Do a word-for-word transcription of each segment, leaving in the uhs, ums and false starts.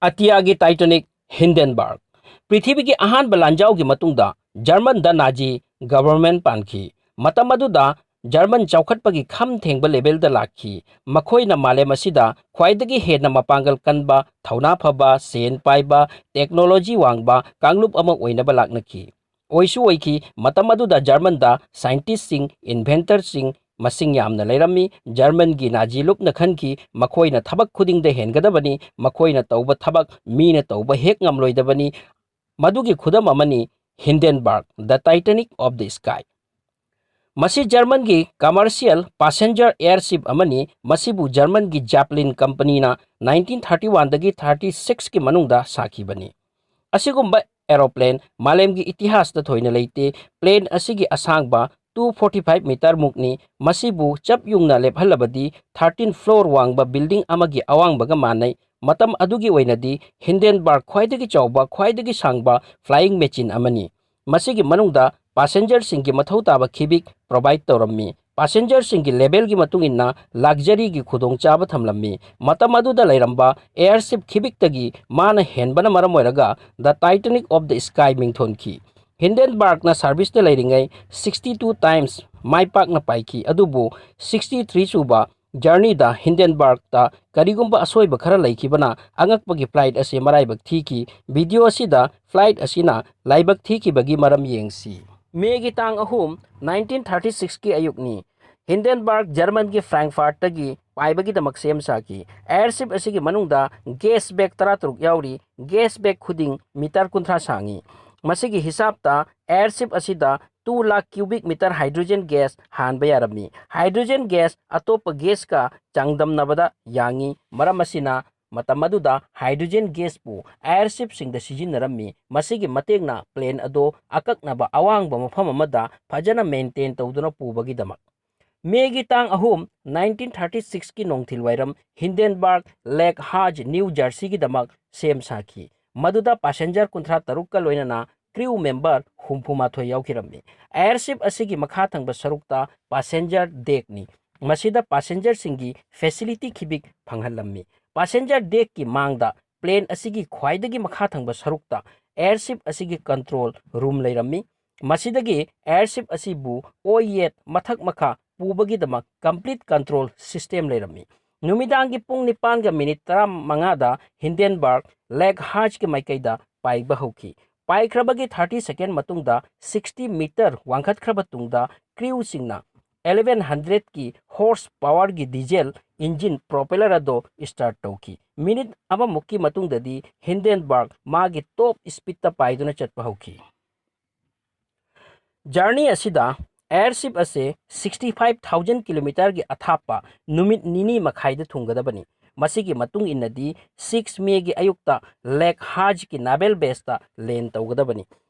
ꯑꯇꯤꯌꯥꯒꯤ ꯇꯥꯏꯇꯥꯅꯤꯛ ꯍꯤꯟꯗꯦꯟꯕꯔꯒ꯫ ꯄ꯭ꯔꯤꯊꯤꯕꯤꯒꯤ ꯑꯍꯥꯟꯕ ꯂꯥꯟꯖꯥꯎꯒꯤ ꯃꯇꯨꯡꯗ ꯖꯔꯃꯟꯗ ꯅꯥꯖꯤ ꯒꯕꯔꯟꯃꯦꯟꯠ ꯄꯥꯟꯈꯤ꯫ ꯃꯇꯝ ꯑꯗꯨꯗ ꯖꯔꯃꯟ ꯆꯥꯎꯈꯠꯄꯒꯤ ꯈꯝ ꯊꯦꯡꯕ ꯂꯦꯚꯦꯜꯗ ꯂꯥꯛꯈꯤ꯫ ꯃꯈꯣꯏꯅ ꯃꯥꯂꯦꯝ ꯑꯁꯤꯗ ꯈ꯭ꯋꯥꯏꯗꯒꯤ ꯍꯦꯟꯅ ꯃꯄꯥꯡꯒꯜ ꯀꯟꯕ, ꯊꯧꯅꯥ ꯐꯕ, ꯁꯦꯟ ꯄꯥꯏꯕ, ꯇꯦꯛꯅꯣꯂꯣꯖꯤ ꯋꯥꯡꯕ ꯀꯥꯡꯂꯨꯞ ꯑꯃ ꯑꯣꯏꯅꯕ ꯂꯥꯛꯅꯈꯤ꯫ ꯑꯣꯏꯁꯨ ꯑꯣꯏꯈꯤ, ꯃꯇꯝ ꯑꯗꯨꯗ ꯖꯔꯃꯟꯗ ꯁꯥꯏꯟꯇꯤꯁꯁꯤꯡ, ꯏꯟꯚꯦꯟꯇꯔꯁꯤꯡ ꯃꯁꯤꯡ ꯌꯥꯝꯅ ꯂꯩꯔꯝꯃꯤ꯫ ꯖꯔꯃꯟꯒꯤ ꯅꯥꯖꯤ ꯂꯨꯞꯅ ꯈꯟꯈꯤ, ꯃꯈꯣꯏꯅ ꯊꯕꯛ ꯈꯨꯗꯤꯡꯗ ꯍꯦꯟꯒꯗꯕꯅꯤ, ꯃꯈꯣꯏꯅ ꯇꯧꯕ ꯊꯕꯛ ꯃꯤꯅ ꯇꯧꯕ ꯍꯦꯛ ꯉꯝꯂꯣꯏꯗꯕꯅꯤ꯫ ꯃꯗꯨꯒꯤ ꯈꯨꯗꯝ ꯑꯃꯅꯤ ꯍꯤꯟꯗꯦꯟꯕꯔꯒ, The Titanic of the Sky꯫ ꯃꯁꯤ ꯖꯔꯃꯟꯒꯤ commercial passenger airship ꯑꯃꯅꯤ꯫ ꯃꯁꯤꯕꯨ ꯖꯔꯃꯟꯒꯤ ꯖꯥꯄ꯭ꯂꯤꯟ ꯀꯝꯄꯅꯤꯅ ꯅꯥꯏꯟꯇꯤꯟ ꯊꯥꯔꯇꯤ ꯋꯥꯟꯗꯒꯤ ꯊꯥꯔꯇꯤ ꯁꯤꯛꯁꯀꯤ ꯃꯅꯨꯡꯗ ꯁꯥꯈꯤꯕꯅꯤ꯫ ꯑꯁꯤꯒꯨꯝꯕ ꯑꯦꯔꯣꯄ꯭ꯂꯦꯟ ꯃꯥꯂꯦꯝꯒꯤ ꯏꯇꯤꯍꯥꯁꯇ ꯊꯣꯏꯅ ꯂꯩꯇꯦ꯫ ꯄ꯭ꯂꯦꯟ ꯑꯁꯤꯒꯤ ꯑꯁꯥꯡꯕ ꯇꯨ ꯐꯣꯔꯇꯤ ꯐꯥꯏꯚ ꯃꯤꯇꯔ ꯃꯨꯛꯅꯤ꯫ ꯃꯁꯤꯕꯨ ꯆꯞ ꯌꯨꯡꯅ ꯂꯦꯞꯍꯜꯂꯕꯗꯤ ꯊꯥꯔꯇꯤꯟ ꯐ꯭ꯂꯣꯔ ꯋꯥꯡꯕ ꯕꯤꯜꯗꯤꯡ ꯑꯃꯒꯤ ꯑꯋꯥꯡꯕꯒ ꯃꯥꯟꯅꯩ꯫ ꯃꯇꯝ ꯑꯗꯨꯒꯤ ꯑꯣꯏꯅꯗꯤ ꯍꯤꯟꯗꯦꯟꯕꯔꯒ ꯈ꯭ꯋꯥꯏꯗꯒꯤ ꯆꯥꯎꯕ, ꯈ꯭ꯋꯥꯏꯗꯒꯤ ꯁꯥꯡꯕ flying machine ꯑꯃꯅꯤ꯫ ꯃꯁꯤꯒꯤ ꯃꯅꯨꯡꯗ ꯄꯥꯁꯦꯟꯖꯔꯁꯤꯡꯒꯤ ꯃꯊꯧ ꯇꯥꯕ ꯈꯤꯕꯤꯛ ꯄ꯭ꯔꯣꯚꯥꯏꯗ ꯇꯧꯔꯝꯃꯤ꯫ ꯄꯥꯁꯦꯟꯖꯔꯁꯤꯡꯒꯤ ꯂꯦꯚꯦꯜꯒꯤ ꯃꯇꯨꯡ ꯏꯟꯅ ꯂꯛꯖꯔꯤꯒꯤ ꯈꯨꯗꯣꯡꯆꯥꯕ ꯊꯝꯂꯝꯃꯤ꯫ ꯃꯇꯝ ꯑꯗꯨꯗ ꯂꯩꯔꯝꯕ ꯑꯦꯌꯔꯁꯤꯞ ꯈꯤꯕꯤꯛꯇꯒꯤ ꯃꯥꯅ ꯍꯦꯟꯕꯅ ꯃꯔꯝ ꯑꯣꯏꯔꯒ The Titanic of the Sky ꯃꯤꯡꯊꯣꯟꯈꯤ꯫ ꯍꯤꯟꯗꯦꯟꯕꯔꯒꯅ ꯁꯥꯔꯚꯤꯁꯇ ꯂꯩꯔꯤꯉꯩ ꯁꯤꯛꯁꯇꯤ ꯇꯨ ꯇꯥꯏꯝꯁ ꯃꯥꯏ ꯄꯥꯛꯅ ꯄꯥꯏꯈꯤ, ꯑꯗꯨꯕꯨ ꯁꯤꯛꯁꯇꯤ ꯊ꯭ꯔꯤ ꯁꯨꯕ ꯖꯔꯅꯤꯗ ꯍꯤꯟꯗꯦꯟꯕꯔꯒꯇ ꯀꯔꯤꯒꯨꯝꯕ ꯑꯁꯣꯏꯕ ꯈꯔ ꯂꯩꯈꯤꯕꯅ ꯑꯉꯛꯄꯒꯤ ꯐ꯭ꯂꯥꯏꯠ ꯑꯁꯤ ꯃꯔꯥꯏꯕꯛ ꯊꯤꯈꯤ꯫ ꯚꯤꯗꯤꯑꯣ ꯑꯁꯤꯗ ꯐ꯭ꯂꯥꯏꯠ ꯑꯁꯤꯅ ꯂꯥꯏꯕꯛ ꯊꯤꯈꯤꯕꯒꯤ ꯃꯔꯝ ꯌꯦꯡꯁꯤ꯫ ꯃꯦꯒꯤ ꯇꯥꯡ ꯑꯍꯨꯝ, ꯅꯥꯏꯟꯇꯤꯟ ꯊꯥꯔꯇꯤ ꯁꯤꯛꯁꯀꯤ ꯑꯌꯨꯛꯅꯤ꯫ ꯍꯤꯟꯗꯦꯟꯕꯔꯒ ꯖꯔꯃꯟꯒꯤ ꯐ꯭ꯔꯥꯡꯛꯐꯔꯠꯇꯒꯤ ꯄꯥꯏꯕꯒꯤꯗꯃꯛ ꯁꯦꯝ ꯁꯥꯈꯤ꯫ ꯑꯦꯌꯔꯁꯤꯞ ꯑꯁꯤꯒꯤ ꯃꯅꯨꯡꯗ ꯒꯦꯁ ꯕꯦꯒ ꯇꯔꯥꯇꯔꯨꯛ ꯌꯥꯎꯔꯤ꯫ ꯒꯦꯁ ꯕꯦꯒ ꯈꯨꯗꯤꯡ ꯃꯤꯇꯔ ꯀꯨꯟꯊ꯭ꯔꯥ ꯁꯥꯡꯏ꯫ ꯃꯁꯤꯒꯤ ꯍꯤꯁꯥꯞꯇ ꯑꯦꯌꯔꯁꯤꯞ ꯑꯁꯤꯗ two lakh cubic metre hydrogen gas ꯍꯥꯟꯕ ꯌꯥꯔꯝꯃꯤ꯫ ꯍꯥꯏꯗ꯭ꯔꯣꯖꯦꯟ ꯒꯦꯁ ꯑꯇꯣꯞꯄ ꯒꯦꯁꯀ ꯆꯥꯡꯗꯝꯅꯕꯗ ꯌꯥꯡꯏ꯫ ꯃꯔꯝ ꯑꯁꯤꯅ ꯃꯇꯝ ꯑꯗꯨꯗ ꯍꯥꯏꯗ꯭ꯔꯣꯖꯦꯟ ꯒꯦꯁꯄꯨ ꯑꯦꯌꯔꯁꯤꯞꯁꯤꯡꯗ ꯁꯤꯖꯤꯟꯅꯔꯝꯃꯤ꯫ ꯃꯁꯤꯒꯤ ꯃꯇꯦꯡꯅ ꯄ꯭ꯂꯦꯟ ꯑꯗꯨ ꯑꯀꯛꯅꯕ ꯑꯋꯥꯡꯕ ꯃꯐꯝ ꯑꯃꯗ ꯐꯖꯅ ꯃꯦꯟꯇꯦꯟ ꯇꯧꯗꯨꯅ ꯄꯨꯕꯒꯤꯗꯃꯛ꯫ ꯃꯦꯒꯤ ꯇꯥꯡ ꯑꯍꯨꯝ, ꯅꯥꯏꯟꯇꯤꯟ ꯊꯥꯔꯇꯤ ꯁꯤꯛꯁꯀꯤ ꯅꯣꯡꯊꯤꯜ ꯋꯥꯏꯔꯝ ꯍꯤꯟꯗꯦꯟꯕꯔꯒ ꯂꯦꯛ ꯍꯥꯖ, ꯅ꯭ꯌꯨ ꯖꯔꯁꯤꯒꯤꯗꯃꯛ ꯁꯦꯝ ꯁꯥꯈꯤ꯫ ꯃꯗꯨꯗ ꯄꯥꯁꯦꯟꯖꯔ ꯀꯨꯟꯊ꯭ꯔꯥ ꯇꯔꯨꯛꯀ ꯂꯣꯏꯅꯅ ꯀ꯭ꯔꯤꯎ ꯃꯦꯝꯕꯔ ꯍꯨꯝꯐꯨ ꯃꯥꯊꯣꯏ ꯌꯥꯎꯈꯤꯔꯝꯃꯤ꯫ ꯑꯦꯌꯔꯁꯤꯞ ꯑꯁꯤꯒꯤ ꯃꯈꯥ ꯊꯪꯕ ꯁꯔꯨꯛꯇ ꯄꯥꯁꯦꯟꯖꯔ ꯗꯦꯛꯅꯤ꯫ ꯃꯁꯤꯗ ꯄꯥꯁꯦꯟꯖꯔꯁꯤꯡꯒꯤ ꯐꯦꯁꯤꯂꯤꯇꯤ ꯈꯤꯕꯤꯛ ꯐꯪꯍꯜꯂꯝꯃꯤ꯫ ꯄꯥꯁꯦꯟꯖꯔ ꯗꯦꯛꯀꯤ ꯃꯥꯡꯗ plane ꯑꯁꯤꯒꯤ ꯈ꯭ꯋꯥꯏꯗꯒꯤ ꯃꯈꯥ ꯊꯪꯕ ꯁꯔꯨꯛꯇ airship ꯑꯁꯤꯒꯤ control room ꯂꯩꯔꯝꯃꯤ꯫ ꯃꯁꯤꯗꯒꯤ airship ꯑꯁꯤꯕꯨ ꯑꯣꯏ ꯌꯦꯠ ꯃꯊꯛ ꯃꯈꯥ ꯄꯨꯕꯒꯤꯗꯃꯛ complete control system ꯂꯩꯔꯝꯃꯤ꯫ ꯅꯨꯃꯤꯗꯥꯡꯒꯤ ꯄꯨꯡ ꯅꯤꯄꯥꯟꯒ ꯃꯤꯅꯤꯠ ꯇꯔꯥꯃꯉꯥꯗ Hindenburg Lake Harz ꯀꯤ ꯃꯥꯏꯀꯩꯗ ꯄꯥꯏꯕ ꯍꯧꯈꯤ꯫ ꯄꯥꯏꯈ꯭ꯔꯕꯒꯤ thirty second ꯃꯇꯨꯡꯗ sixty meter ꯋꯥꯡꯈꯠꯈ꯭ꯔꯕ ꯇꯨꯡꯗ crew ꯁꯤꯡꯅ eleven hundred ꯀꯤ horse power ꯒꯤ diesel engine propeller ꯑꯗꯨ start ꯇꯧꯈꯤ꯫ ꯃꯤꯅꯤꯠ ꯑꯃꯃꯨꯛꯀꯤ ꯃꯇꯨꯡꯗꯗꯤ Hindenburg ꯃꯥꯒꯤ top speed ꯇ ꯄꯥꯏꯗꯨꯅ ꯆꯠꯄ ꯍꯧꯈꯤ꯫ Journey ꯑꯁꯤꯗ airship ꯑꯁꯤ sixty five thousand kilometer ꯒꯤ ꯑꯊꯥꯞꯄ ꯅꯨꯃꯤꯠ ꯅꯤꯅꯤ ꯃꯈꯥꯏꯗ ꯊꯨꯡꯒꯗꯕꯅꯤ꯫ ꯃꯁꯤꯒꯤ ꯃꯇꯨꯡ ꯏꯟꯅꯗꯤ six May ꯒꯤ ꯑꯌꯨꯛꯇ Lake Harz ꯀꯤ naval base ꯇ land ꯇꯧꯒꯗꯕꯅꯤ꯫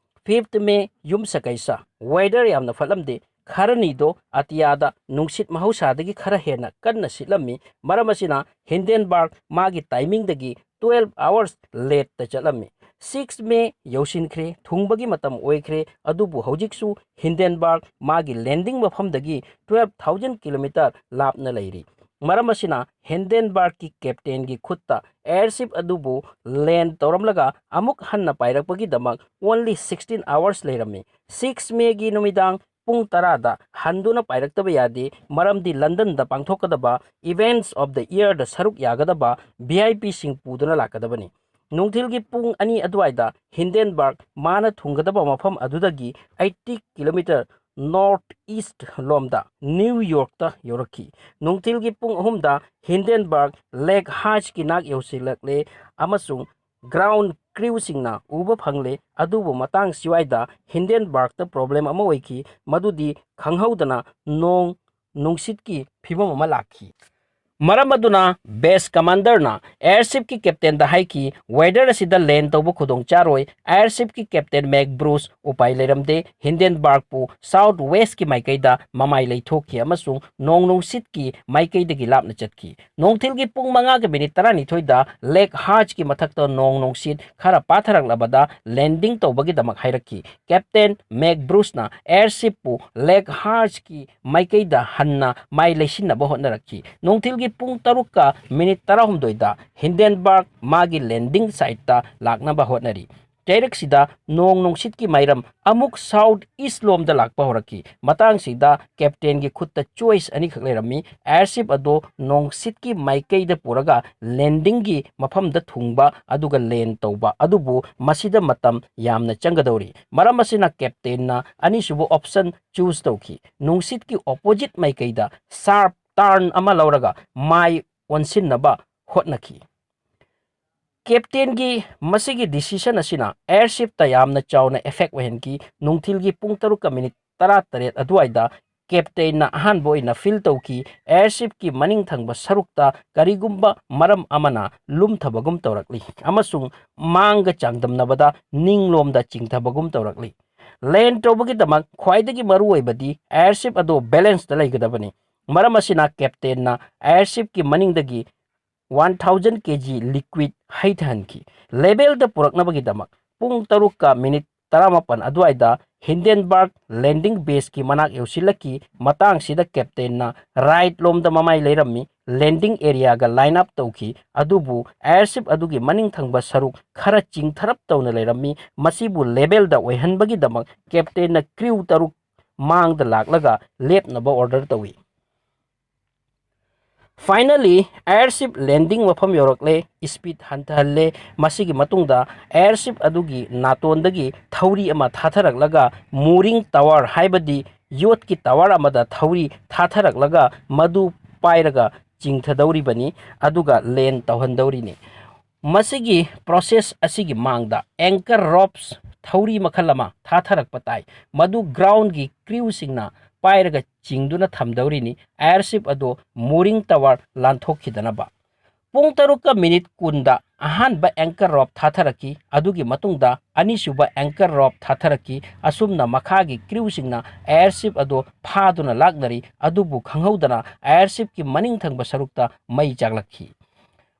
Fifth May ꯌꯨꯝꯁꯀꯩꯁ weather ꯌꯥꯝꯅ ꯐꯠꯂꯝꯗꯦ꯫ ꯈꯔꯅꯤꯗꯣ ꯑꯇꯤꯌꯥꯗ ꯅꯨꯡꯁꯤꯠ ꯃꯍꯧꯁꯥꯗꯒꯤ ꯈꯔ ꯍꯦꯟꯅ ꯀꯟꯅ ꯁꯤꯠꯂꯝꯃꯤ꯫ ꯃꯔꯝ ꯑꯁꯤꯅ Hindenburg ꯃꯥꯒꯤ timing ꯗꯒꯤ twelve hours late ꯇ ꯆꯠꯂꯝꯃꯤ꯫ Six May ꯌꯧꯁꯤꯟꯈ꯭ꯔꯦ, ꯊꯨꯡꯕꯒꯤ ꯃꯇꯝ ꯑꯣꯏꯈ꯭ꯔꯦ, ꯑꯗꯨꯕꯨ ꯍꯧꯖꯤꯛꯁꯨ Hindenburg ꯃꯥꯒꯤ landing ꯃꯐꯝꯗꯒꯤ twelve thousand kilometer ꯂꯥꯞꯅ ꯂꯩꯔꯤ꯫ ꯃꯔꯝ ꯑꯁꯤꯅ Hindenburg ꯀꯤ captain ꯒꯤ ꯈꯨꯠꯇ airship ꯑꯗꯨꯕꯨ land ꯇꯧꯔꯝꯂꯒ ꯑꯃꯨꯛ ꯍꯟꯅ ꯄꯥꯏꯔꯛꯄꯒꯤꯗꯃꯛ only sixteen hours ꯂꯩꯔꯝꯃꯤ꯫ Six May ꯒꯤ ꯅꯨꯃꯤꯗꯥꯡ ꯄꯨꯡ ꯇꯔꯥꯗ ꯍꯟꯗꯨꯅ ꯄꯥꯏꯔꯛꯇꯕ ꯌꯥꯗꯦ, ꯃꯔꯝꯗꯤ London ꯗ ꯄꯥꯡꯊꯣꯛꯀꯗꯕ Events of the Year ꯗ ꯁꯔꯨꯛ ꯌꯥꯒꯗꯕ V I P ꯁꯤꯡ ꯄꯨꯗꯨꯅ ꯂꯥꯛꯀꯗꯕꯅꯤ꯫ ꯅꯨꯡꯊꯤꯜꯒꯤ ꯄꯨꯡ ꯑꯅꯤ ꯑꯗꯨꯋꯥꯏꯗ Hindenburg ꯃꯥꯅ ꯊꯨꯡꯒꯗꯕ ꯃꯐꯝ ꯑꯗꯨꯗꯒꯤ eighty kilometer north east ꯂꯣꯝꯗ New York ꯇ ꯌꯧꯔꯛꯈꯤ꯫ ꯅꯨꯡꯊꯤꯜꯒꯤ ꯄꯨꯡ ꯑꯍꯨꯝꯗ Hindenburg Lake Harz ꯀꯤ ꯅꯥꯛ ꯌꯧꯁꯤꯜꯂꯛꯂꯦ ꯑꯃꯁꯨꯡ ground crew ꯁꯤꯡꯅ ꯎꯕ ꯐꯪꯂꯦ, ꯑꯗꯨꯕꯨ ꯃꯇꯥꯡ ꯁꯤꯋꯥꯏꯗ Hindenburg ꯇ problem ꯑꯃ ꯑꯣꯏꯈꯤ, ꯃꯗꯨꯗꯤ ꯈꯪꯍꯧꯗꯅ ꯅꯣꯡ ꯅꯨꯡꯁꯤꯠꯀꯤ ꯐꯤꯕꯝ ꯑꯃ ꯂꯥꯛꯈꯤ꯫ ꯃꯔꯝ ꯑꯗꯨꯅ base commander ꯅ airship ꯀꯤ captain ꯗ ꯍꯥꯏꯈꯤ, weather ꯑꯁꯤꯗ land ꯇꯧꯕ ꯈꯨꯗꯣꯡ ꯆꯥꯔꯣꯏ꯫ Airship ꯀꯤ captain Max Bruce ꯎꯄꯥꯏ ꯂꯩꯔꯝꯗꯦ, Hindenburg ꯄꯨ south west ꯀꯤ ꯃꯥꯏꯀꯩꯗ ꯃꯃꯥꯏ ꯂꯩꯊꯣꯛꯈꯤ ꯑꯃꯁꯨꯡ ꯅꯣꯡ ꯅꯨꯡꯁꯤꯠꯀꯤ ꯃꯥꯏꯀꯩꯗꯒꯤ ꯂꯥꯞꯅ ꯆꯠꯈꯤ꯫ ꯅꯨꯡꯊꯤꯜꯒꯤ ꯄꯨꯡ ꯃꯉꯥꯒ ꯃꯤꯅꯤꯠ ꯇꯔꯥꯅꯤꯊꯣꯏꯗ Lake Harz ꯀꯤ ꯃꯊꯛꯇ ꯅꯣꯡ ꯅꯨꯡꯁꯤꯠ ꯈꯔ ꯄꯥꯊꯔꯛꯂꯕꯗ landing ꯇꯧꯕꯒꯤꯗꯃꯛ ꯍꯥꯏꯔꯛꯈꯤ꯫ Captain Max Bruce ꯅ airship ꯄꯨ Lake Harz ꯀꯤ ꯃꯥꯏꯀꯩꯗ ꯍꯟꯅ ꯃꯥꯏ ꯂꯩꯁꯤꯟꯅꯕ ꯍꯣꯠꯅꯔꯛꯈꯤ꯫ ꯅꯨꯡꯊꯤꯜꯒꯤ ꯄꯨꯡ ꯇꯔꯨꯛꯀ ꯃꯤꯅꯤꯠ ꯇꯔꯥꯍꯨꯝꯗꯣꯏꯗ ꯍꯤꯟꯗꯦꯟꯕꯔꯒ ꯃꯥꯒꯤ ꯂꯦꯟꯗꯤꯡ ꯁꯥꯏꯠꯇ ꯂꯥꯛꯅꯕ ꯍꯣꯠꯅꯔꯤ꯫ ꯆꯩꯔꯛꯁꯤꯗ ꯅꯣꯡ ꯅꯨꯡꯁꯤꯠꯀꯤ ꯃꯥꯏꯔꯝ ꯑꯃꯨꯛ ꯁꯥꯎꯠ ꯏꯁ ꯂꯣꯝꯗ ꯂꯥꯛꯄ ꯍꯧꯔꯛꯈꯤ꯫ ꯃꯇꯥꯡꯁꯤꯗ ꯀꯦꯞꯇꯦꯟꯒꯤ ꯈꯨꯠꯇ ꯆꯣꯏꯁ ꯑꯅꯤꯈꯛ ꯂꯩꯔꯝꯃꯤ: ꯑꯦꯌꯔꯁꯤꯞ ꯑꯗꯣ ꯅꯣꯡꯁꯤꯠꯀꯤ ꯃꯥꯏꯀꯩꯗ ꯄꯨꯔꯒ ꯂꯦꯟꯗꯤꯡꯒꯤ ꯃꯐꯝꯗ ꯊꯨꯡꯕ ꯑꯗꯨꯒ ꯂꯦꯟ ꯇꯧꯕ, ꯑꯗꯨꯕꯨ ꯃꯁꯤꯗ ꯃꯇꯝ ꯌꯥꯝꯅ ꯆꯪꯒꯗꯧꯔꯤ꯫ ꯃꯔꯝ ꯑꯁꯤꯅ ꯀꯦꯞꯇꯦꯟꯅ ꯑꯅꯤꯁꯨꯕ ꯑꯣꯞꯁꯟ ꯆꯨꯁ ꯇꯧꯈꯤ: ꯅꯨꯡꯁꯤꯠꯀꯤ ꯑꯣꯄꯣꯖꯤꯠ ꯃꯥꯏꯀꯩꯗ ꯁꯥꯔꯞ ꯇꯔꯟ ꯑꯃ ꯂꯧꯔꯒ ꯃꯥꯏ ꯑꯣꯟꯁꯤꯟꯅꯕ ꯍꯣꯠꯅꯈꯤ꯫ ꯀꯦꯞꯇꯦꯟꯒꯤ ꯃꯁꯤꯒꯤ ꯗꯤꯁꯤꯁꯟ ꯑꯁꯤꯅ ꯑꯦꯌꯔꯁꯤꯞꯇ ꯌꯥꯝꯅ ꯆꯥꯎꯅ ꯏꯐꯦꯛ ꯑꯣꯏꯍꯟꯈꯤ꯫ ꯅꯨꯡꯊꯤꯜꯒꯤ ꯄꯨꯡ ꯇꯔꯨꯛꯀ ꯃꯤꯅꯤꯠ ꯇꯔꯥꯇꯔꯦꯠ ꯑꯗꯨꯋꯥꯏꯗ ꯀꯦꯞꯇꯦꯟꯅ ꯑꯍꯥꯟꯕ ꯑꯣꯏꯅ ꯐꯤꯜ ꯇꯧꯈꯤ꯫ ꯑꯦꯌꯔꯁꯤꯞꯀꯤ ꯃꯅꯤꯡ ꯊꯪꯕ ꯁꯔꯨꯛꯇ ꯀꯔꯤꯒꯨꯝꯕ ꯃꯔꯝ ꯑꯃꯅ ꯂꯨꯝꯊꯕꯒꯨꯝ ꯇꯧꯔꯛꯂꯤ ꯑꯃꯁꯨꯡ ꯃꯥꯡꯒ ꯆꯥꯡꯗꯝꯅꯕꯗ ꯅꯤꯡꯂꯣꯝꯗ ꯆꯤꯡꯊꯕꯒꯨꯝ ꯇꯧꯔꯛꯂꯤ꯫ ꯂꯦꯟ ꯇꯧꯕꯒꯤꯗꯃꯛ ꯈ꯭ꯋꯥꯏꯗꯒꯤ ꯃꯔꯨꯑꯣꯏꯕꯗꯤ ꯑꯦꯌꯔꯁꯤꯞ ꯑꯗꯨ ꯕꯦꯂꯦꯟꯁꯇ ꯂꯩꯒꯗꯕꯅꯤ꯫ ꯃꯔꯝ ꯑꯁꯤꯅ ꯀꯦꯞꯇꯦꯟꯅ ꯑꯦꯌꯔꯁꯤꯞꯀꯤ ꯃꯅꯤꯡꯗꯒꯤ ꯋꯥꯟ ꯊꯥꯎꯖꯟ ꯀꯦ ꯖꯤ ꯂꯤꯀ꯭ꯋꯤꯠ ꯍꯩꯊꯍꯟꯈꯤ꯫ ꯂꯦꯚꯦꯜꯗ ꯄꯨꯔꯛꯅꯕꯒꯤꯗꯃꯛ ꯄꯨꯡ ꯇꯔꯨꯛꯀ ꯃꯤꯅꯤꯠ ꯇꯔꯥꯃꯥꯄꯟ ꯑꯗꯨꯋꯥꯏꯗ ꯍꯤꯟꯗꯦꯟꯕꯔꯒ ꯂꯦꯟꯗꯤꯡ ꯕꯦꯁꯀꯤ ꯃꯅꯥꯛ ꯌꯧꯁꯤꯜꯂꯛꯈꯤ꯫ ꯃꯇꯥꯡꯁꯤꯗ ꯀꯦꯞꯇꯦꯟꯅ ꯔꯥꯏꯠ ꯂꯣꯝꯗ ꯃꯃꯥꯏ ꯂꯩꯔꯝꯃꯤ꯫ ꯂꯦꯟꯗꯤꯡ ꯑꯦꯔꯤꯌꯥꯒ ꯂꯥꯏꯟ ꯑꯞ ꯇꯧꯈꯤ, ꯑꯗꯨꯕꯨ ꯑꯦꯌꯔꯁꯤꯞ ꯑꯗꯨꯒꯤ ꯃꯅꯤꯡ ꯊꯪꯕ ꯁꯔꯨꯛ ꯈꯔ ꯆꯤꯡꯊꯔꯞ ꯇꯧꯅ ꯂꯩꯔꯝꯃꯤ꯫ ꯃꯁꯤꯕꯨ ꯂꯦꯚꯦꯜꯗ ꯑꯣꯏꯍꯟꯕꯒꯤꯗꯃꯛ ꯀꯦꯞꯇꯦꯟꯅ ꯀ꯭ꯔꯤꯎ ꯇꯔꯨꯛ ꯃꯥꯡꯗ ꯂꯥꯛꯂꯒ ꯂꯦꯞꯅꯕ ꯑꯣꯔꯗꯔ ꯇꯧꯏ꯫ ꯐꯥꯏꯅꯦꯜꯂꯤ, ꯑꯦꯌꯔꯁꯤꯞ ꯂꯦꯟꯗꯤꯡ ꯃꯐꯝ ꯌꯧꯔꯛꯂꯦ, ꯏꯁꯄꯤꯠ ꯍꯟꯊꯍꯜꯂꯦ꯫ ꯃꯁꯤꯒꯤ ꯃꯇꯨꯡꯗ ꯑꯦꯌꯔꯁꯤꯞ ꯑꯗꯨꯒꯤ ꯅꯥꯇꯣꯟꯗꯒꯤ ꯊꯧꯔꯤ ꯑꯃ ꯊꯥꯊꯔꯛꯂꯒ ꯃꯨꯔꯤꯡ ꯇꯋꯥꯔ, ꯍꯥꯏꯕꯗꯤ ꯌꯣꯠꯀꯤ ꯇꯋꯥꯔ ꯑꯃꯗ ꯊꯧꯔꯤ ꯊꯥꯊꯔꯛꯂꯒ ꯃꯗꯨ ꯄꯥꯏꯔꯒ ꯆꯤꯡꯊꯗꯧꯔꯤꯕꯅꯤ, ꯑꯗꯨꯒ ꯂꯦꯟ ꯇꯧꯍꯟꯗꯧꯔꯤꯅꯤ꯫ ꯃꯁꯤꯒꯤ ꯄ꯭ꯔꯣꯁꯦꯁ ꯑꯁꯤꯒꯤ ꯃꯥꯡꯗ ꯑꯦꯡꯀꯔ ꯔꯣꯞꯁ, ꯊꯧꯔꯤ ꯃꯈꯜ ꯑꯃ, ꯊꯥꯊꯔꯛꯄ ꯇꯥꯏ꯫ ꯃꯗꯨ ꯒ꯭ꯔꯥꯎꯟꯒꯤ ꯀ꯭ꯔꯤꯎꯁꯤꯡꯅ ꯄꯥꯏꯔꯒ ꯆꯤꯡꯗꯨꯅ ꯊꯝꯗꯧꯔꯤꯅꯤ꯫ ꯑꯦꯌꯔꯁꯤꯞ ꯑꯗꯨ ꯃꯨꯔꯤꯡ ꯇꯋꯥꯔ ꯂꯥꯟꯊꯣꯛꯈꯤꯗꯅꯕ꯫ ꯄꯨꯡ ꯇꯔꯨꯛꯀ ꯃꯤꯅꯤꯠ ꯀꯨꯟꯗ ꯑꯍꯥꯟꯕ ꯑꯦꯡꯀꯔ ꯔꯣꯞ ꯊꯥꯊꯔꯛꯈꯤ꯫ ꯑꯗꯨꯒꯤ ꯃꯇꯨꯡꯗ ꯑꯅꯤꯁꯨꯕ ꯑꯦꯡꯀꯔ ꯔꯣꯞ ꯊꯥꯊꯔꯛꯈꯤ꯫ ꯑꯁꯨꯝꯅ ꯃꯈꯥꯒꯤ ꯀ꯭ꯔꯤꯎꯁꯤꯡꯅ ꯑꯦꯌꯔꯁꯤꯞ ꯑꯗꯨ ꯐꯥꯗꯨꯅ ꯂꯥꯛꯅꯔꯤ꯫ ꯑꯗꯨꯕꯨ ꯈꯪꯍꯧꯗꯅ ꯑꯦꯌꯔꯁꯤꯞꯀꯤ ꯃꯅꯤꯡ ꯊꯪꯕ ꯁꯔꯨꯛꯇ ꯃꯩ ꯆꯥꯛꯂꯛꯈꯤ꯫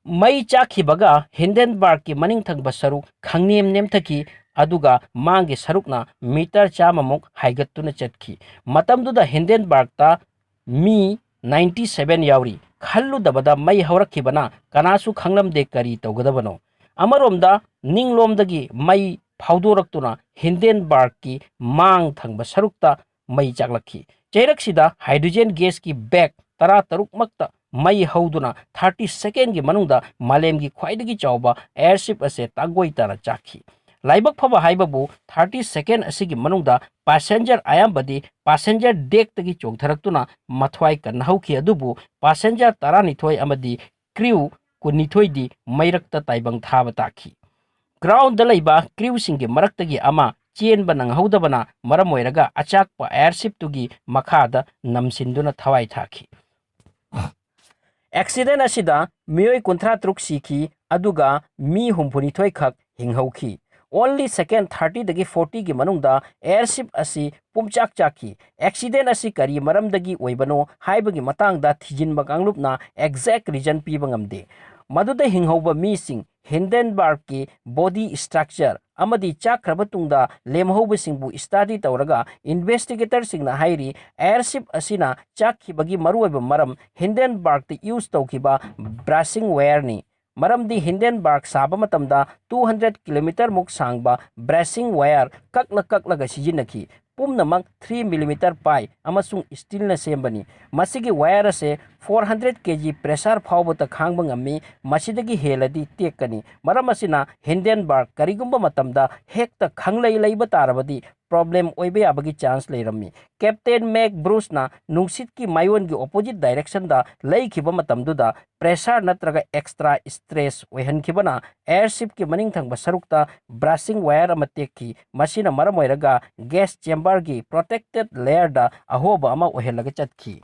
ꯃꯩ ꯆꯥꯛꯈꯤꯕꯒ ꯍꯤꯟꯗꯦꯟꯕꯔꯒꯀꯤ ꯃꯅꯤꯡ ꯊꯪꯕ ꯁꯔꯨꯛ ꯈꯪꯅꯦꯝ ꯅꯦꯝꯊꯈꯤ, ꯑꯗꯨꯒ ꯃꯥꯡꯒꯤ ꯁꯔꯨꯛꯅ ꯃꯤꯇꯔ ꯆꯥꯝꯃꯃꯨꯛ ꯍꯥꯏꯒꯠꯇꯨꯅ ꯆꯠꯈꯤ꯫ ꯃꯇꯝꯗꯨꯗ ꯍꯤꯟꯗꯦꯟꯕꯔꯒꯇ ꯃꯤ ꯅꯥꯏꯟꯇꯤ ꯁꯚꯦꯟ ꯌꯥꯎꯔꯤ꯫ ꯈꯜꯂꯨꯗꯕꯗ ꯃꯩ ꯍꯧꯔꯛꯈꯤꯕꯅ ꯀꯅꯥꯁꯨ ꯈꯪꯂꯝꯗꯦ ꯀꯔꯤ ꯇꯧꯒꯗꯕꯅꯣ꯫ ꯑꯃꯔꯣꯝꯗ ꯅꯤꯡꯂꯣꯝꯗꯒꯤ ꯃꯩ ꯐꯥꯎꯗꯣꯔꯛꯇꯨꯅ ꯍꯤꯟꯗꯦꯟꯕꯔꯒꯀꯤ ꯃꯥꯡ ꯊꯪꯕ ꯁꯔꯨꯛꯇ ꯃꯩ ꯆꯥꯛꯂꯛꯈꯤ꯫ ꯆꯩꯔꯛꯁꯤꯗ ꯍꯥꯏꯗ꯭ꯔꯣꯖꯦꯟ ꯒ꯭ꯌꯥꯁꯀꯤ ꯕꯦꯒ ꯇꯔꯥꯇꯔꯨꯛꯃꯛꯇ ꯃꯩ ꯍꯧꯗꯨꯅ ꯊꯥꯔꯇꯤ ꯁꯦꯀꯦꯟꯒꯤ ꯃꯅꯨꯡꯗ ꯃꯥꯂꯦꯝꯒꯤ ꯈ꯭ꯋꯥꯏꯗꯒꯤ ꯆꯥꯎꯕ ꯑꯦꯌꯔꯁꯤꯞ ꯑꯁꯦ ꯇꯥꯡꯒꯣꯏ ꯇꯥꯅ ꯆꯥꯛꯈꯤ꯫ ꯂꯥꯏꯕꯛ ꯐꯕ ꯍꯥꯏꯕꯕꯨ ꯊꯥꯔꯇꯤ ꯁꯦꯀꯦꯟ ꯑꯁꯤꯒꯤ ꯃꯅꯨꯡꯗ ꯄꯥꯁꯦꯟꯖꯔ ꯑꯌꯥꯝꯕꯗꯤ ꯄꯥꯁꯦꯟꯖꯔ ꯗꯦꯛꯇꯒꯤ ꯆꯣꯡꯊꯔꯛꯇꯨꯅ ꯃꯊ꯭ꯋꯥꯏ ꯀꯟꯅꯍꯧꯈꯤ, ꯑꯗꯨꯕꯨ ꯄꯥꯁꯦꯟꯖꯔ ꯇꯔꯥꯅꯤꯊꯣꯏ ꯑꯃꯗꯤ ꯀ꯭ꯔꯤꯎ ꯀꯨꯟꯅꯤꯊꯣꯏꯗꯤ ꯃꯩꯔꯛꯇ ꯇꯥꯏꯕꯪ ꯊꯥꯕ ꯇꯥꯈꯤ꯫ ꯒ꯭ꯔꯥꯎꯟꯗ ꯂꯩꯕ ꯀ꯭ꯔꯤꯎꯁꯤꯡꯒꯤ ꯃꯔꯛꯇꯒꯤ ꯑꯃ ꯆꯦꯟꯕ ꯅꯪꯍꯧꯗꯕꯅ ꯃꯔꯝ ꯑꯣꯏꯔꯒ ꯑꯆꯥꯛꯄ ꯑꯦꯌꯔꯁꯤꯞꯇꯨꯒꯤ ꯃꯈꯥꯗ ꯅꯝꯁꯤꯟꯗꯨꯅ ꯊꯋꯥꯏ ꯊꯥꯈꯤ꯫ ꯑꯦꯛꯁꯤꯗꯦꯟ ꯑꯁꯤꯗ ꯃꯤꯑꯣꯏ ꯀꯨꯟꯊ꯭ꯔꯥ ꯇꯔꯨꯛ ꯁꯤꯈꯤ, ꯑꯗꯨꯒ ꯃꯤ ꯍꯨꯝꯐꯨꯅꯤꯊꯣꯏ ꯈꯛ ꯍꯤꯡꯍꯧꯈꯤ꯫ ꯑꯣꯟꯂꯤ ꯁꯦꯀꯦꯟ ꯊꯥꯔꯇꯤꯗꯒꯤ ꯐꯣꯔꯇꯤꯒꯤ ꯃꯅꯨꯡꯗ ꯑꯦꯌꯔꯁꯤꯞ ꯑꯁꯤ ꯄꯨꯝꯆꯥꯛ ꯆꯥꯛꯈꯤ꯫ ꯑꯦꯛꯁꯤꯗꯦꯟ ꯑꯁꯤ ꯀꯔꯤ ꯃꯔꯝꯗꯒꯤ ꯑꯣꯏꯕꯅꯣ ꯍꯥꯏꯕꯒꯤ ꯃꯇꯥꯡꯗ ꯊꯤꯖꯤꯟꯕ ꯀꯥꯡꯂꯨꯞꯅ ꯑꯦꯛꯖꯦꯛ ꯔꯤꯖꯟ ꯄꯤꯕ ꯉꯝꯗꯦ꯫ ꯃꯗꯨꯗ ꯍꯤꯡꯍꯧꯕ ꯃꯤꯁꯤꯡ ꯍꯤꯟꯗꯦꯟꯕꯔꯒꯀꯤ ꯕꯣꯗꯤ ꯁ꯭ꯇ꯭ꯔꯛꯆꯔ ꯑꯃꯗꯤ ꯆꯥꯛꯈ꯭ꯔꯕ ꯇꯨꯡꯗ ꯂꯦꯝꯍꯧꯕꯁꯤꯡꯕꯨ ꯁ꯭ꯇꯗꯤ ꯇꯧꯔꯒ ꯏꯟꯚꯦꯁꯇꯤꯒꯦꯇꯔꯁꯤꯡꯅ ꯍꯥꯏꯔꯤ, ꯑꯦꯌꯔꯁꯤꯞ ꯑꯁꯤꯅ ꯆꯥꯛꯈꯤꯕꯒꯤ ꯃꯔꯨꯑꯣꯏꯕ ꯃꯔꯝ ꯍꯤꯟꯗꯦꯟꯕꯔꯒꯇ ꯌꯨꯁ ꯇꯧꯈꯤꯕ ꯕ꯭ꯔꯥꯁꯤꯡ ꯋꯥꯌꯔꯅꯤ꯫ ꯃꯔꯝꯗꯤ ꯍꯤꯟꯗꯦꯟꯕꯔꯒ ꯁꯥꯕ ꯃꯇꯝꯗ ꯇꯨ ꯍꯟꯗ꯭ꯔꯦꯠ ꯀꯤꯂꯣꯃꯤꯇꯔꯃꯨꯛ ꯁꯥꯡꯕ ꯕ꯭ꯔꯥꯁꯤꯡ ꯋꯥꯌꯔ ꯀꯛꯂ ꯀꯛꯂꯒ ꯁꯤꯖꯤꯟꯅꯈꯤ꯫ ꯄꯨꯝꯅꯃꯛ ꯊ꯭ꯔꯤ ꯃꯤꯂꯤꯃꯤꯇꯔ ꯄꯥꯏ ꯑꯃꯁꯨꯡ ꯁ꯭ꯇꯤꯜꯅ ꯁꯦꯝꯕꯅꯤ꯫ ꯃꯁꯤꯒꯤ ꯋꯥꯌꯔ ꯑꯁꯦ ꯐꯣꯔ ꯍꯟꯗ꯭ꯔꯦꯠ ꯀꯦ ꯖꯤ ꯄ꯭ꯔꯦꯁꯔ ꯐꯥꯎꯕꯇ ꯈꯥꯡꯕ ꯉꯝꯃꯤ, ꯃꯁꯤꯗꯒꯤ ꯍꯦꯜꯂꯗꯤ ꯇꯦꯛꯀꯅꯤ꯫ ꯃꯔꯝ ꯑꯁꯤꯅ ꯍꯤꯟꯗꯦꯟꯕꯔꯒ ꯀꯔꯤꯒꯨꯝꯕ ꯃꯇꯝꯗ ꯍꯦꯛꯇ ꯈꯪꯂꯩ ꯂꯩꯕ ꯇꯥꯔꯕꯗꯤ ꯄ꯭ꯔꯣꯕ꯭ꯂꯦꯝ ꯑꯣꯏꯕ ꯌꯥꯕꯒꯤ ꯆꯥꯟꯁ ꯂꯩꯔꯝꯃꯤ꯫ ꯀꯦꯞꯇꯦꯟ ꯃꯦꯛ ꯕ꯭ꯔꯨꯁꯅ ꯅꯨꯡꯁꯤꯠꯀꯤ ꯃꯥꯏꯑꯣꯟꯒꯤ ꯑꯣꯄꯣꯖꯤꯠ ꯗꯥꯏꯔꯦꯛꯁꯟꯗ ꯂꯩꯈꯤꯕ ꯃꯇꯝꯗꯨꯗ ꯄ꯭ꯔꯦꯁꯔ ꯅꯠꯇ꯭ꯔꯒ ꯑꯦꯛꯁꯇ꯭ꯔꯥ ꯁ꯭ꯇ꯭ꯔꯦꯁ ꯑꯣꯏꯍꯟꯈꯤꯕꯅ ꯑꯦꯌꯔꯁꯤꯞꯀꯤ ꯃꯅꯤꯡ ꯊꯪꯕ ꯁꯔꯨꯛꯇ ꯕ꯭ꯔꯥꯁꯤꯡ ꯋꯥꯌꯔ ꯑꯃ ꯇꯦꯛꯈꯤ꯫ ꯃꯁꯤꯅ ꯃꯔꯝ ꯑꯣꯏꯔꯒ ꯒ꯭ꯌꯥꯁ ꯆꯦꯝꯕꯔꯒꯤ ꯄ꯭ꯔꯣꯇꯦꯛꯇꯦꯗ ꯂꯦꯌꯔꯗ ꯑꯍꯣꯕ ꯑꯃ ꯑꯣꯏꯍꯜꯂꯒ ꯆꯠꯈꯤ꯫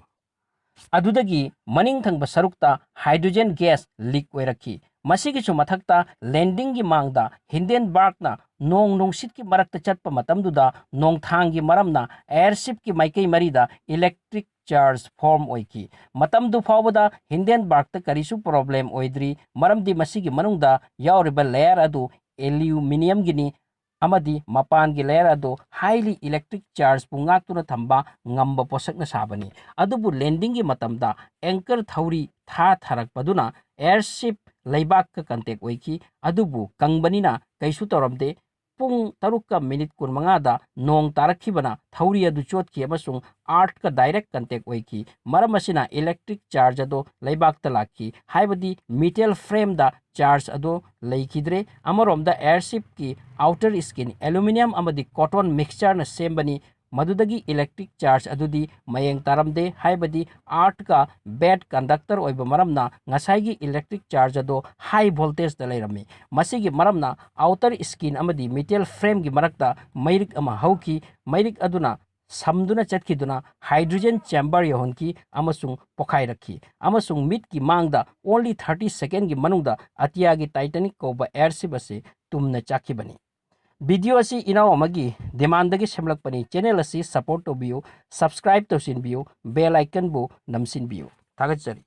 ꯑꯗꯨꯗꯒꯤ ꯃꯅꯤꯡ ꯊꯪꯕ ꯁꯔꯨꯛꯇ ꯍꯥꯏꯗ꯭ꯔꯣꯖꯦꯟ ꯒ꯭ꯌꯥꯁ ꯂꯤꯛ ꯑꯣꯏꯔꯛꯈꯤ꯫ ꯃꯁꯤꯒꯤꯁꯨ ꯃꯊꯛꯇ ꯂꯦꯟꯗꯤꯡꯒꯤ ꯃꯥꯡꯗ ꯍꯤꯟꯗꯦꯟꯕꯔꯒꯅ ꯅꯣꯡ ꯅꯨꯡꯁꯤꯠꯀꯤ ꯃꯔꯛꯇ ꯆꯠꯄ ꯃꯇꯝꯗꯨꯗ ꯅꯣꯡꯊꯥꯡꯒꯤ ꯃꯔꯝꯅ ꯑꯦꯌꯔꯁꯤꯞꯀꯤ ꯃꯥꯏꯀꯩ ꯃꯔꯤꯗ ꯏꯂꯦꯛꯇ꯭ꯔꯤꯛ ꯆꯥꯔꯖ ꯐꯣꯔꯝ ꯑꯣꯏꯈꯤ꯫ ꯃꯇꯝꯗꯨ ꯐꯥꯎꯕꯗ ꯍꯤꯟꯗꯦꯟꯕꯔꯒꯇ ꯀꯔꯤꯁꯨ ꯄ꯭ꯔꯣꯕ꯭ꯂꯦꯝ ꯑꯣꯏꯗ꯭ꯔꯤ, ꯃꯔꯝꯗꯤ ꯃꯁꯤꯒꯤ ꯃꯅꯨꯡꯗ ꯌꯥꯎꯔꯤꯕ ꯂꯦꯌꯔ ꯑꯗꯨ ꯑꯦꯂꯨꯃꯤꯅꯤꯌꯝꯒꯤꯅꯤ꯫ ꯑꯃꯗꯤ ꯃꯄꯥꯟꯒꯤ layer ꯑꯗꯨ highly electric chargeꯄꯨ ꯉꯥꯛꯇꯨꯅ ꯊꯝꯕ ꯉꯝꯕ ꯄꯣꯠꯁꯛꯅ ꯁꯥꯕꯅꯤ꯫ ꯑꯗꯨꯕꯨ landingꯒꯤ ꯃꯇꯝꯗ anchor ꯊꯧꯔꯤ ꯊꯥ ꯊꯥꯔꯛꯄꯗꯨꯅ airship ꯂꯩꯕꯥꯛꯀ contact ꯑꯣꯏꯈꯤ꯫ ꯑꯗꯨꯕꯨ ꯀꯪꯕꯅꯤꯅ ꯀꯩꯁꯨ ꯇꯧꯔꯝꯗꯦ꯫ ꯄꯨꯡ ꯇꯔꯨꯛꯀ minute ꯀꯨꯟꯃꯉꯥꯗ ꯅꯣꯡ ꯇꯥꯔꯛꯈꯤꯕꯅ ꯊꯧꯔꯤ ꯑꯗꯨ ꯆꯣꯠꯈꯤ ꯑꯃꯁꯨꯡ earthꯀ direct contact ꯑꯣꯏꯈꯤ꯫ ꯃꯔꯝ ꯑꯁꯤꯅ electric charge ꯑꯗꯨ ꯂꯩꯕꯥꯛꯇ ꯂꯥꯛꯈꯤ, ꯍꯥꯏꯕꯗꯤ metal frameꯗ charge ꯑꯗꯨ ꯂꯩꯈꯤꯗ꯭ꯔꯦ꯫ ꯑꯃꯔꯣꯝꯗ airshipꯀꯤ outer skin aluminium ꯑꯃꯗꯤ cotton mixtureꯅ ꯁꯦꯝꯕꯅꯤ꯫ ꯃꯗꯨꯗꯒꯤ electric charge ꯑꯗꯨꯗꯤ ꯃꯌꯦꯡ ꯇꯥꯔꯝꯗꯦ, ꯍꯥꯏꯕꯗꯤ earthꯀ bad conductor ꯑꯣꯏꯕ ꯃꯔꯝꯅ ꯉꯁꯥꯏꯒꯤ electric charge ꯑꯗꯨ high voltageꯗ ꯂꯩꯔꯝꯃꯤ꯫ ꯃꯁꯤꯒꯤ ꯃꯔꯝꯅ outer skin ꯑꯃꯗꯤ metal frameꯒꯤ ꯃꯔꯛꯇ ꯃꯩꯔꯤꯛ ꯑꯃ ꯍꯧꯈꯤ꯫ ꯃꯩꯔꯤꯛ ꯑꯗꯨꯅ ꯁꯝꯗꯨꯅ ꯆꯠꯈꯤꯗꯨꯅ hydrogen chamber ꯌꯧꯍꯟꯈꯤ ꯑꯃꯁꯨꯡ ꯄꯣꯈꯥꯏꯔꯛꯈꯤ꯫ ꯑꯃꯁꯨꯡ ꯃꯤꯠꯀꯤ ꯃꯥꯡꯗ only thirty secondꯒꯤ ꯃꯅꯨꯡꯗ ꯑꯇꯤꯌꯥꯒꯤ Titanic ꯀꯧꯕ airship ꯑꯁꯤ ꯇꯨꯝꯅ ꯆꯥꯛꯈꯤꯕꯅꯤ꯫ Video ꯑꯁꯤ ꯏꯅꯥꯎ ꯑꯃꯒꯤ demandꯗꯒꯤ ꯁꯦꯝꯂꯛꯄꯅꯤ꯫ Channel ꯑꯁꯤ support ꯇꯧꯕꯤꯌꯨ, subscribe ꯇꯧꯁꯤꯟꯕꯤꯌꯨ, bell iconꯕꯨ ꯅꯝꯁꯤꯟꯕꯤꯌꯨ꯫ ꯊꯥꯒꯠꯆꯔꯤ꯫